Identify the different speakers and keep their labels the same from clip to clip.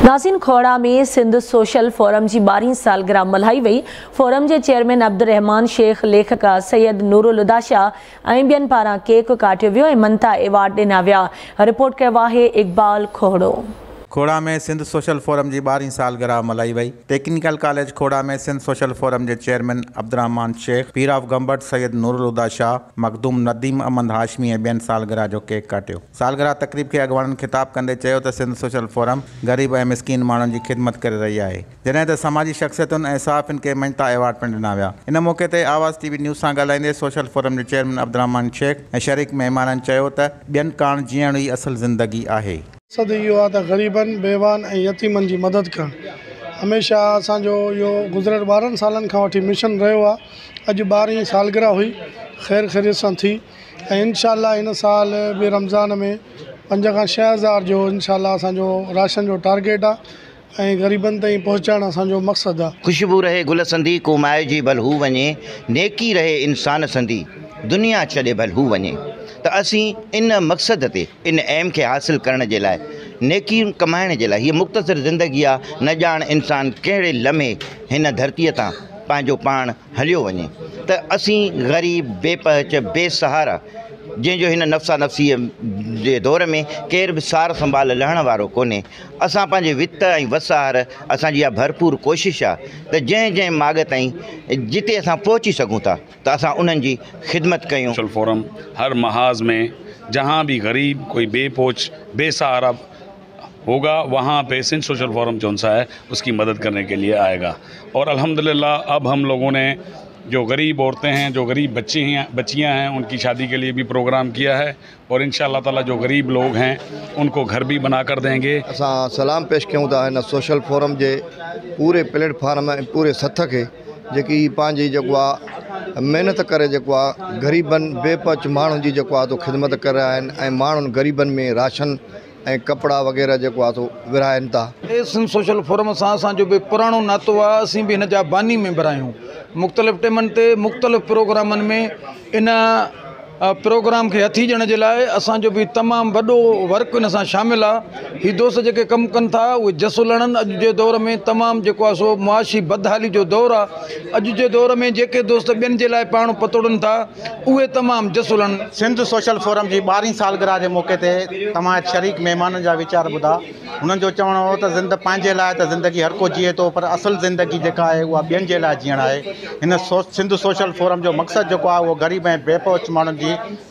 Speaker 1: ناظرين کوڙا ۾ Sindh social forum جي 12هين سالگرهه ملهائي وئي. فورم جي چيئرمين عبدالرحمان شيخ، ليکڪا سيد نورالهديٰ شاهه ۽ ٻين پاران ڪيڪ ڪاٽيو ويو ۽ مڃتا ايوارڊ ڏنا ويا. رپورٽ ڪيو آهي اقبال کوڙو.
Speaker 2: کوڙا ۾ سنڌ سوشل فورم جي 12هين سالگرهه ملهائي وئي. Technical college Khora ۾ Sindh social forum جي چيئرمين عبدالرحمان شيخ، پير آف گمبٽ سيد نورالهديٰ شاهه، مخدوم نديم احمد هاشمي ۽ ٻين سالگرهه جو ڪيڪ ڪاٽيو. سالگرهه تقريب کي اڳواڻن خطاب ڪندي چيو ته سنڌ سوشل فورم غريب ۽ مسڪين ماڻهن جي خدمت ڪري رهي آهي، جڏهن ته سماجي شخصيتن ۽ صحافين کي مڃتا ايوارڊ پڻ ڏنا ويا. ان موقعي تي آواز ٽي وي نيوز سان ڳالهائيندي سوشل فورم جي چيئرمين عبدالرحمان شيخ ۽ شريڪ مهمانن چيو ته ٻين ڪاڻ جيئڻ ئي اصل زندگي آهي.
Speaker 3: مقصد اهو آهي ته غريبن، بيواهن ۽ يتيمن جي مدد ڪرڻ هميشه اسان جو اهو گذريل 12 سالن کان وٺي مشن رهيو آهي. اڄ 12هين سالگرهه هئي، خير خيريت سان ٿي. ۽ انشاء الله هن سال به رمضان ۾ 5 کان 6 هزار جو انشاء الله اسان جو راشن جو ٽارگيٽ آ ۽ غريبن تائين پهچائڻ اسان جو مقصد آ.
Speaker 4: خوشبو رهي گل سندي، ڪو مائجي ڀل هو وڃي، نيڪي رهي انسان سندي، دنيا ڇڏي ڀل هو وڃي. ته اسين ان مقصد تي، ان ايم کي حاصل ڪرڻ جي لاء، نيڪيون ڪمائڻ جي لاء، هيء مختصر زندگي آ، نه ڄاڻ انسان ڪهڙي لمحي هن ڌرتيء تان پنهنجو پاڻ هليو وڃي ته اسين غريب، بي پهچ، بي سهارا جنهن جو هن نفسا نفسيء جي دور ۾ ڪير به سار سنڀال لهڻ وارو ڪونهي، اسان پنهنجي وت ۽ وس آهر اسان جي اها ڀرپور ڪوشش آهي ته جنهن جنهن ماڳ تائين جتي اسان پهچي سگهون ٿا ته اسان انهن جي خدمت ڪيون.
Speaker 5: سوشل فورم هر محاذ ۾ جهان به غريب ڪوئي بي پهچ بي سهارا होगा वहाँ पे सिंध सोशल फोरम जो सा है उसकी मदद करने के लिए आएगा। और अल्हम्दुलिल्लाह अब हम लोगों ने जो गरीब औरतें हैं, जो गरीब बच्चे हैं, बच्चियां हैं, उनकी शादी के लिए भी प्रोग्राम किया है और इंशाअल्लाह ताला जो गरीब लोग हैं उनको घर भी बना कर देंगे।
Speaker 6: असां सलाम पेश कयूं था हिन सोशल फोरम जे पूरे प्लेटफॉर्म ऐं पूरे सथ खे, जेकी पंहिंजी जेको आहे महिनत करे जेको आहे ग़रीबनि बेपच माण्हुनि जी जेको आहे तो ख़िदमत करे रहिया आहिनि ऐं माण्हुनि ग़रीबनि में राशन ऐं कपिड़ा वग़ैरह जेको आहे सो विरहाइनि था।
Speaker 7: सिंध सोशल फोरम सां असांजो बि पुराणो नातो आहे, असीं बि हिन जा बानी मेंबर आहियूं। मुख़्तलिफ़ टेमनि ते मुख़्तलिफ़ प्रोग्रामनि में इन प्रोग्राम खे हथी ॾियण जे लाइ असांजो बि तमामु वॾो वर्क इन सां शामिलु आहे। हीउ दोस्त जेके कमु कनि था उहे जस लणनि। अॼु जे दौर में तमामु जेको आहे सो मुआशी बदहाली जो दौरु आहे। अॼु जे दौर में जेके दोस्त ॿियनि जे लाइ पाण पतोड़नि था उहे तमामु जस लणनि।
Speaker 2: सिंध सोशल फोरम जी 12वीं सालगिरह जे मौक़े ते तव्हां शरीक महिमाननि जा वीचार ॿुधा। हुननि जो चवणु हो त ज़िंद पंहिंजे लाइ त ज़िंदगी हर को जीए थो, पर असल ज़िंदगी जेका आहे उहा ॿियनि जे लाइ जीअणु आहे। हिन सिंध सोशल फोरम जो मक़सदु जेको आहे उहो ग़रीब ऐं बेपहुच माण्हुनि जी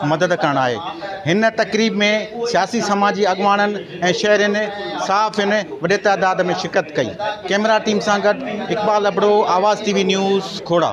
Speaker 2: मदद करणु आहे। हिन तक़रीब में सियासी समाजी अॻवाणनि ऐं शहरनि, सहाफ़ियुनि वॾे तादाद में शिरकत कई। कैमरा टीम सां गॾु इक़बाल अबड़ो, आवाज़ टीवी न्यूज़, खोड़ा।